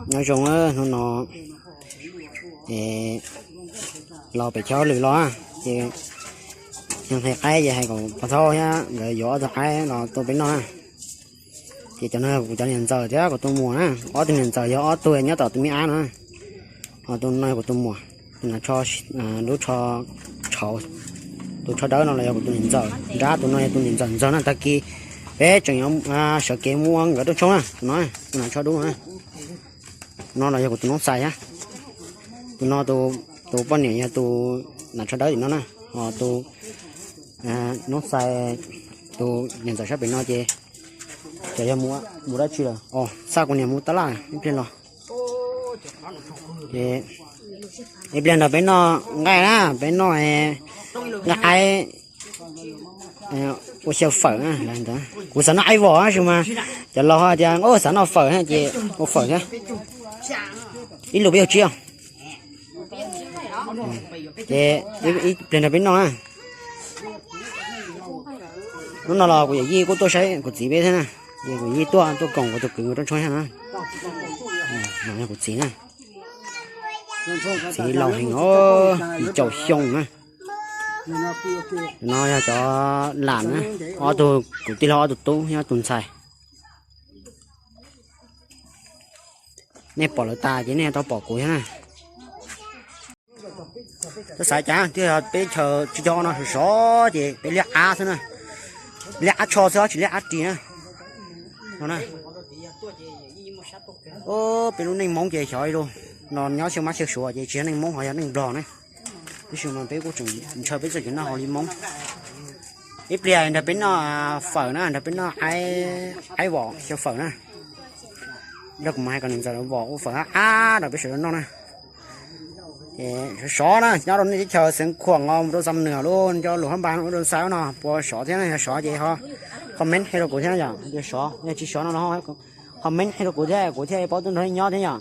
Nyob zoo, hnub no es los pem Choj Lwm los ces yog nqhis qaib ces hais kom pog Thaub thiab nkawd yuav ob tug qaib los tua peb noj na. Ces cov no kuv cov niam ntxawm thiab kuv tus muam na, ob tug niam ntxawm yog ob tug nyob tom tus me ab no. Ho tus no yog kuv tus muam, tus nas tsho, lub tsho tshauv, tus tsho dawb no los yog kuv tus niam ntxawm nrab, tus no yog tus niam ntxawm ntxawg na. Tag kis peb tseem sawv kev mus ua nkawd rooj tshoob na, tus no, tus nas tsho dub no. Tus no los yog kuv tus noob xais thiab. Tus no tus poj niam yog tus nas tsho dawb tim no na. Ho tus noob xais, tus niam ntxawm sab pem no ces, ces yog mus dab tsi lawm, xaj kuv niam mus tab laj ib pliag los. Ces ib pliag nrog peb noj nqaij na, peb noj nqaij qaib, ua xyaw fawm na. Kuv xav noj qaib vos tab sis mas cov laus hais tias xav noj fawm na ces ua fawm thiab. Ib lus peb caug tsib os. Ces ib pliag nrog peb noj na. Hnub no los kuv yawm yij kuj tuaj saib kuv txiv peb thiab na. Ces kuv yij tuaj, tuaj koom kuv tus kwv nkawd rooj tshoob thiab na. No yog kuv txiv na. Txiv laus heev os, yim caum xyoo na. No yog cov lam na, ob tug kwv tij laug, ob tug tub thiab tus ntxhais. Nej pom lawv tas ces nej tau pom kuv thiab na. Twb xav cas twb yog peb chaw tsib caug ob no sov sov ces peb liab qab xwb na. Liab qab tsho xwb tsis liab qab ris na. No na, peb lub neej Hmoob ces xyov li, no nyob xyaw mab xyaw suav ces tsis yog neej Hmoob ho yog neej Nplog na. Tab sis mas peb kuj tseem ntshaw peb txoj kev noj hauv li Hmoob. Ib pliag nrog peb noj fawm na, nrog peb noj qaib vos xyaw fawm na. Nrog kuv mus hais kom niam ntxawm vos ua fawm qab qab rau peb sawv daws noj na. Sov sov na, nyob rau nej teb chaws Xeev Khuam no mus rau Xam Nuas lub nco lus hab npas ua rau Xais no puas sov thiab na? Yog sov ces ho comment qhia rau kuv thiab yom, yog sov, yog tsis sov no los comment qhia rau kuv thiab kuv thiaj paub tuaj nrog nej nyob thiab yom.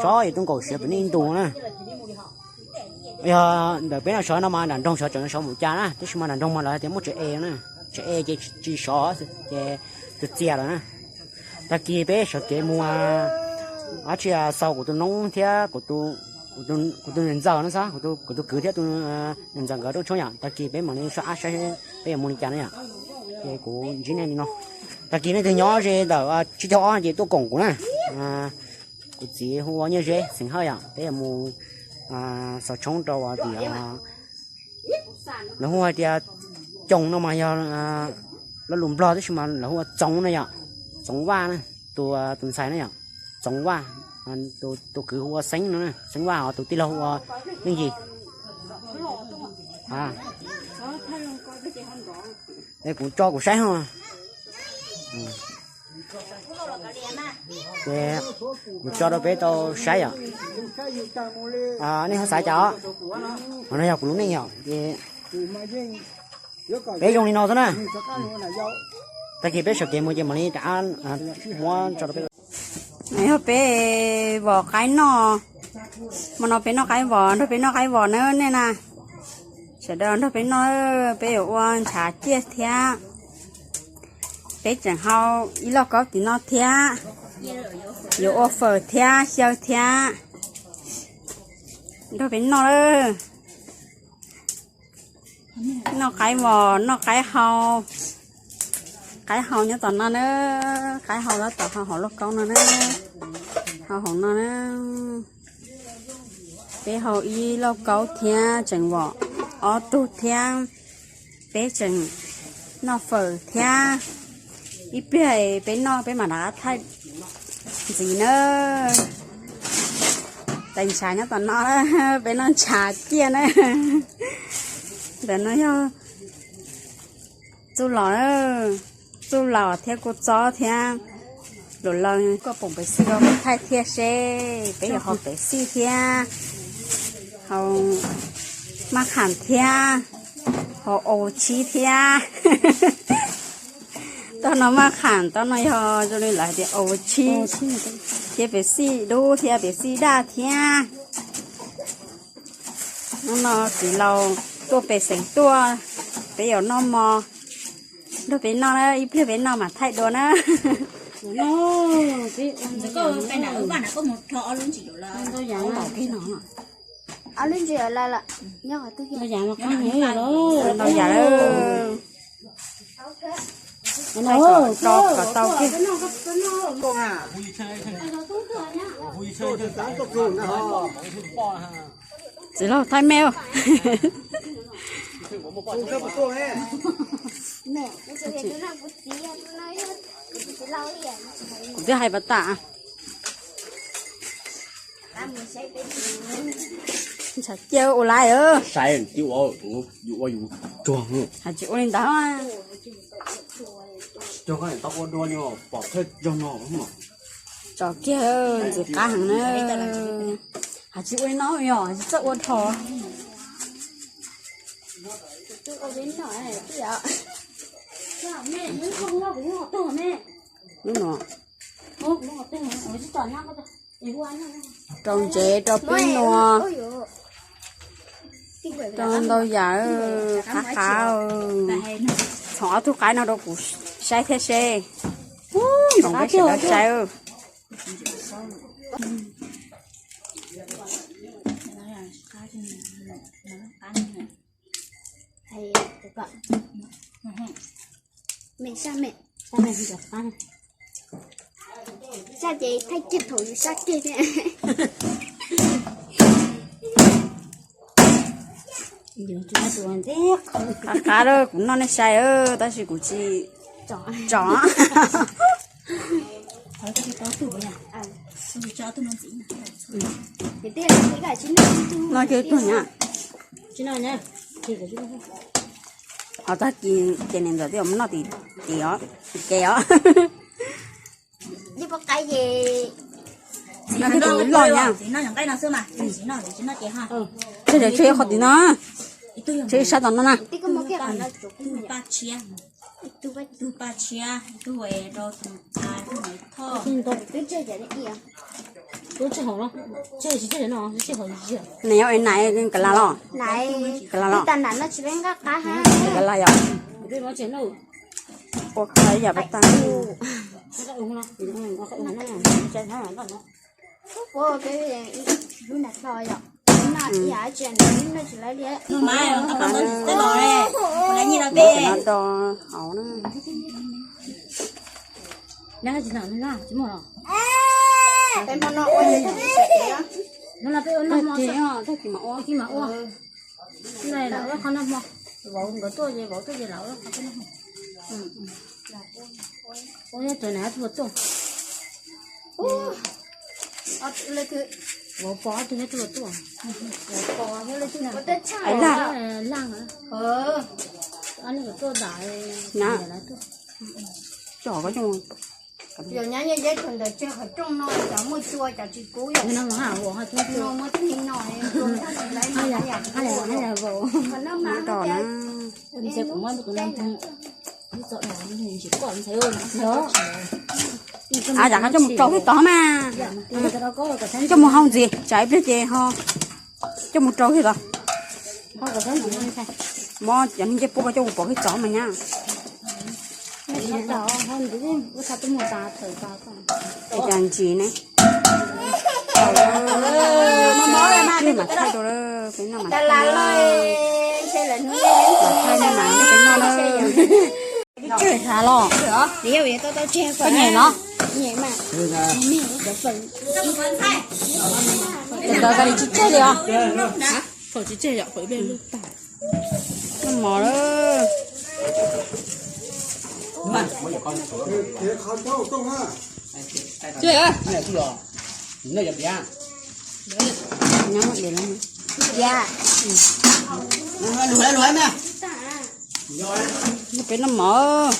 Sov es tuaj nkaum siav pem nej ib ntus na. Yog ntawm peb no sov no mas nram nroog sov tseem sov npaum cas na, tab sis mas nram nroog mas lawv hais tias muaj tsev es na, tsev es ces tsis sov, ces txias txias lawm na. Tag kis peb sawv kev mus dab tsi xaus kuv tus noob thiab kuv tus niam ntxawm no xav, kuv tus kwv thiab tus niam ntxawm nkawd rooj tshoob yom. Tag kis peb mam li soj qab saib peb yuav mus li cas na yom. Ces kuv ntsib nej li no. Tag kis nej twg nyob ze ntawm tsib caug ob ces tuaj koom kuv na. Kuv txiv hu ua Nyiaj Zeb xeem Hawj yom, peb yuav mus xaus tshoob rau tim lawv hu hais tias coos no mas yog lo lus Nplog tab sis mas lawv hu ua Txoov na yom, Txoov Vaj na, tus tus ntxhais na yom, Txoov Vaj, tus kwv hu ua Xeeb no, Xeeb Vaj, ho tus tij laug hu ua Leej Yim. Es kuv tso kuv saib ho. Ces kuv tso rau peb tau saib yom. Nej ho xav cas os? Qhov no yog kuv lub neej yom, ces peb zoo li no xwb na. Tag kis peb sawv kev mus ces mam li rov muab tso rau peb. Yog peb vos qaib noj, hmo no peb noj qaib vos, nrog peb noj qaib vos na nej na. Sawv daws nrog peb noj, peb yuav ua ntshav ciaj thiab. Peb tseem hau ib lauj kaub tim no thiab, yuav ua fawm thiab xyaw thiab. Nrog peb noj lawm. Noj qaib vos, noj qaib hau. Qaib hau nyob tom no na, qaib hau nyob tom hauv lauj kaub no na, hau hauv no na. Peb hau ib lauj kaub thiab tseem vom ob tug thiab, peb tseem noj fawm thiab. Ib pliag peb noj peb mam rov qab thaij ntxiv na. Tais ntshav nyob tom no, peb noj ntshav ciaj na. Ntawm no yog txuj lom, txuj lom thiab kua txob thiab. Lus laus koj pom pem xij rau kuv thaij thiab seb peb yuav haus pem xij thiab, haus maj kham thiab, haus au tshib thiab. Toj no maj kham, toj no yog zoo li lawv hais tias au tshib, thiab pem xij dub thiab pem xij daj thiab. Hnub no txiv laus tuaj pem xeem tuaj, peb yuav noj mov, nrog peb noj na, ib pliag peb noj mam thaij dua na. Ntxawm koj pais nram wb vaj na, koj mus rho ob lub ntsis yuav lawm. Ntau yam lawm. Ob lub ntsis yuav lawm lawm. Nyob qhov twg? Ntau yam los qab heev lawm. Ntau yam lawm. Tso kom tau kiag. Txiv laug thaij me. Kuv twb hais pas tas. Ntshav cia ua laiv. Saib yus ua yus tsuag. Hais tsis ua li ntawd. Tso kiag, ntxim qab heev na. Hais tsis ua li no yog hais tsis txawj ua dhos. Lub no. Rau ntsev rau pib nua, rau ntau yam, qab qab. Txhoov ob tug qaib no rau kuv saib thiab seb. Nkoos peb sawv daws saib. Sab ces thaij kiag thaum yus sab kiag thiab. Qab qab, kuv noj nej saib, tab sis kuv tsis tsom. Noj kiag ib tug nyab. Ho tag kis ces niam ntxawm twb yuav mus noj tim, tim os, tim kev os. Noj kiag tus loj nyab. Tseg, tseg qhov tim no, tseg ib sab tom no na. Nws yog nais kav las los? Kav las los? Kav las yom. Ua qab yam pas tas. No do hauv na. Tag kis mas ua. Vauv nkawd tuaj ces vauv tuaj ces lam ua qhov no. Ua nyob tus na tuaj tuaj. Vauv pog ob tug nyob tuaj tuaj. Vauv pog nyob leej twg na? Laj. Ob nws tuaj ntawm na. Coj koj coj. Yog nyab nyob deb thaum ntawd tseg qhov rooj no, cov muaj cua cov tsis kub yom. No muab tib no, qhov no mas. Ab, cov qab coj mus rau thiab tod mas. Coj mus hau ntxiv, tsam ib pliag ces ho coj mus rau thiab tod. Mob cov niag ncej puab ko coj mus pov thiab tod mas nyab. Cas ntsis ne. Peb mam thaij rau peb noj mas. Thaij no mas peb noj na. Tseg hav los. Koj nyem no. Ntawd ka li tsis tseg li os. Noj mov lawm. Peb noj mov.